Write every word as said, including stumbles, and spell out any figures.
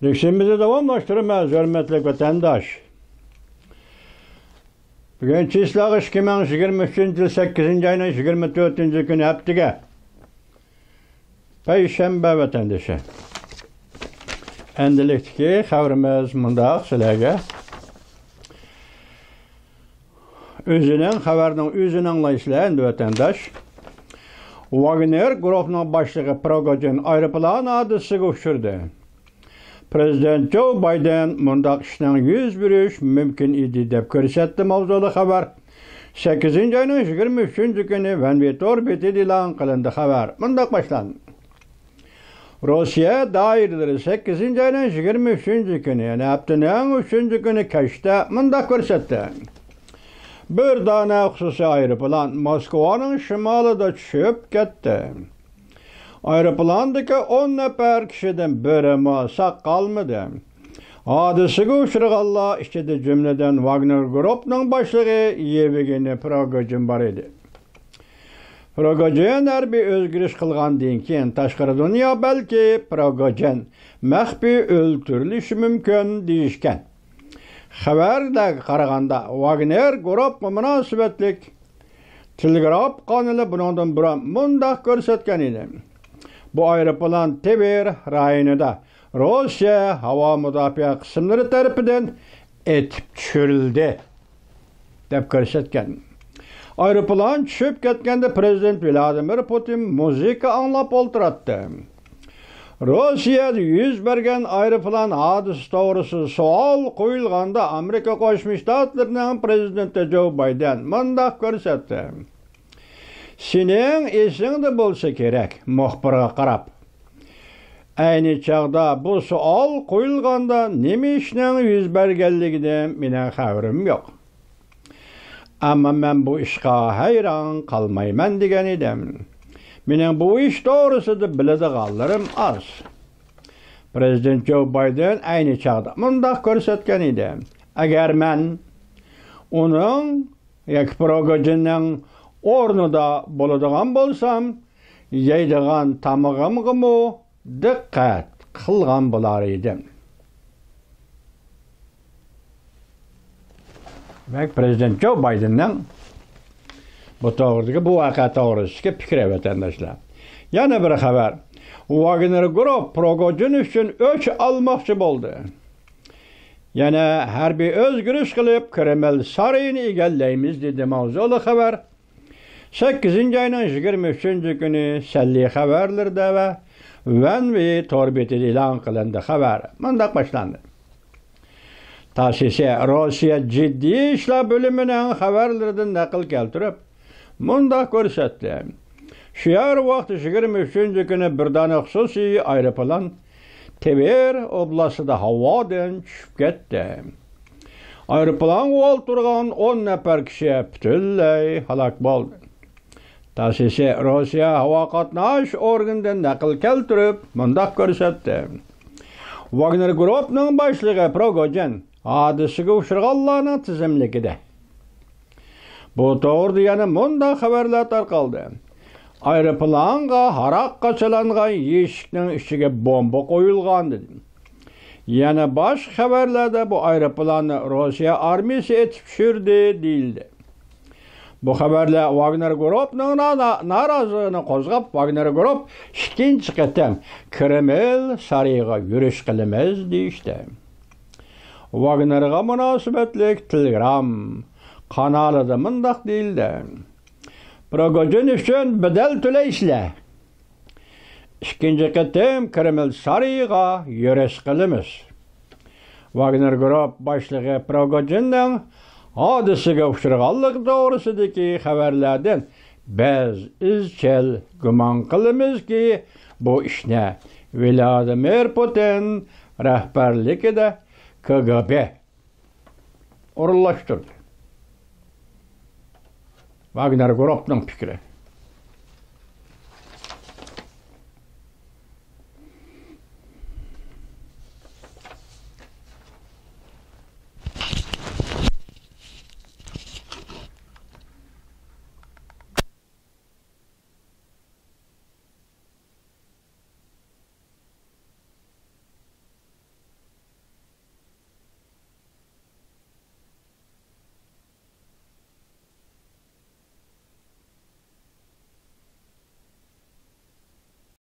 لېكسىيەمىزنى داۋاملاشتۇرىمىز، ھۆرمەتلىك ۋەتەنداش. بۈگۈن چىسلاغا ئىككى مىڭ يىگىرمە ئۈچىنچى يىل سەككىزىنچى ئاينىڭ يىگىرمە تۆتىنچى كۈنى، ھەپتىگە پەيشەنبە، ۋەتەندىشى. ئەمدىلىكتىكى خەۋىرىمىز مۇنداق سىلەرگە. ئۆزىنىڭ خەۋەرنىڭ ئۆزىنى ئاڭلايسىلەر ئەمدى، ۋەتەنداش. ۋاگنېر گۇرۇپپىنىڭ باشلىقى پروگوجىن ئايروپىلان ھادىسىسىگە ئۇچرىدى. پرېزىدېنت جو بايدېن مۇنداق ئىشنىڭ يۈز بېرىش مۇمكىن ئىدى دەپ كۆرسەتتى ماۋزۇلۇق خەۋەر سەككىزىنچى ئاينىڭ يىگىرمە ئۈچىنچى كۈنى ۋەنۋى تور بېتىدە ئېلان قىلىندى. خەۋەر مۇنداق باشلاندى. روسىيە دائىرىلىرى سەككىزىنچى ئاينىڭ يىگىرمە ئۈچىنچى كۈنى، يەنى ھەپتىنىڭ ئۈچىنچى كۈنى كەچتە مۇنداق كۆرسەتتى. بىر دانە خۇسۇسىي ئايروپىلان موسكۋانىڭ شىمالىدا چۈشۈپ كەتتى. ئايروپىلاندىكى ئون نەپەر كىشىدىن بىرىمۇ ساق قالمىدى. ھادىسىگە ئۇچرىغانلار ئىچىدە جۈملىدىن ۋاگنېر گۇرۇپپىنىڭ باشلىقى يېۋگېنىي پروگوجىن بار ئىدى. پروگوجىن ھەربىي ئۆزگىرىش قىلغاندىن كېيىن، تاشقىرى دۇنيا بەلكى پروگوجىن مەخپىي ئۆلتۈرۈلۈشى مۇمكىن دېيىشكەن. خەۋەرلەرگە قارىغاندا، ۋاگنېر گۇرۇپپىغا مۇناسىۋەتلىك تېلېگراف قانىلى بۇنىڭدىن بۇرۇن مۇنداق كۆرسەتكەن ئىدى: بۇ ئايروپىلان تىۋېر رايونىدا روسىيە ھاۋا مۇداپىئە قىسىملىرى تەرىپىدىن ئېتىپ چۈشۈرۈلدى، دەپ كۆرسەتكەن. ئايروپىلان چۈشۈپ كەتكەندە، پرېزىدېنت ۋلادىمىر پۇتىن مۇزىكا ئاڭلاپ ئولتۇراتتى. روسىيەدە يۈز بەرگەن ئايروپىلان ھادىسىسى توغرىسىدا سوئال قويۇلغاندا، ئامېرىكا قوشما شتاتلىرىنىڭ پرېزىدېنتى جو بايدېن مۇنداق كۆرسەتتى. سېنىڭ ئېسىڭدە بولسا كېرەك، مۇخبىرغا قاراپ، ئەينى چاغدا بۇ سوئال قويۇلغاندا نېمە ئىشنىڭ يۈز بەرگەنلىكىدىن مېنىڭ خەۋىرىم يوق. ئەمما مەن بۇ ئىشقا ھەيران قالمايمەن دېگەن ئىدىم. مېنىڭ بۇ ئىش توغرىسىدا بىلىدىغانلىرىم ئاز. پرېزىدېنت جو بايدېن ئەينى چاغدا مۇنداق كۆرسەتكەن ئىدى: ئەگەر مەن ئۇنىڭ ياكى پروگوجىننىڭ ئورنىدا بولىدىغان بولسام، يەيدىغان تامىقىمغىمۇ دىققەت قىلغان بولار ئىدىم. دېمەك، پرېزىدېنت جو بايدېننىڭ بۇ توغرىدىكى، بۇ ۋەقە توغرىسىدىكى پىكرى، ۋەتەنداشلار. يەنە بىر خەۋەر. ۋاگنېر گۇرۇپ پروگوجىن ئۈچۈن ئۆچ ئالماقچى بولدى. يەنە ھەربىي ئۆزگىرىش قىلىپ، كرېمىل سارىيىنى ئىگىلەيمىز، دېدى ماۋزۇلۇق خەۋەر سەككىزىنچى ئاينىڭ يىگىرمە ئۈچىنچى كۈنى سەنلى خەۋەرلىرىدە ۋە ۋەنۋى تور بېتىدە ئېلان قىلىندى. خەۋەر مۇنداق باشلاندى. تاسسى روسىيە جىددىي ئىشلار بۆلۈمىنىڭ خەۋەرلىرىدىن نەقىل كەلتۈرۈپ، مۇنداق كۆرسەتتى: شۇ يەر ۋاقتى يىگىرمە ئۈچىنچى كۈنى بىر دانە خۇسۇسىي ئايروپىلان تىۋېر ئوبلاستىدا ھاۋادىن چۈشۈپ كەتتى. ئايروپىلانغا ئولتۇرغان ئون نەپەر كىشى پۈتۈنلەي ھالاك بولدى. تاسسى روسىيە ھاۋا قاتناش ئورگىنىدىن نەقىل كەلتۈرۈپ، مۇنداق كۆرسەتتى: ۋاگنېر گۇرۇپنىڭ باشلىقى پروگوجىن ھادىسىگە ئۇچرىغانلارنىڭ تىزىملىكىدە. بۇ توغرىدا يەنە مۇنداق خەۋەرلەر تارقالدى: ئايروپىلانغا ھاراق قاچىلانغان يەشىكنىڭ ئىچىگە بومبا قويۇلغان، دېدى. يەنە باشقا خەۋەرلەردە بۇ ئايروپىلاننى روسىيە ئارمىيىسى ئېتىپ چۈشۈردى، دېيىلدى. بۇ خەۋەرلەر ۋاگنېر گۇرۇپنىڭ نا-، نارازىلىقىنى قوزغاپ، ۋاگنېر گۇرۇپ ئىككىنچى قېتىم كرېمىل سارىيىغا يۈرۈش قىلىمىز، دېيىشتى. ۋاگنېرغا مۇناسىۋەتلىك تېلېگرام قانالىدا مۇنداق دېيىلدى: پروگوجىن ئۈچۈن بەدەل تۆلەيسىلەر. ئىككىنچى قېتىم كرېمىل سارىيىغا يۈرۈش قىلىمىز. ۋاگنېر گۇرۇپ باشلىقى پروگوجىننىڭ ھادىسىگە ئۇچرىغانلىقى توغرىسىدىكى خەۋەرلەردىن بىز ئىزچىل گۇمان قىلىمىزكى، بۇ ئىشنى ۋلادىمىر پۇتىن رەھبەرلىكىدە كىگېبې ئورۇنلاشتۇردى. ۋاگنېر گۇرۇپنىڭ پىكرى.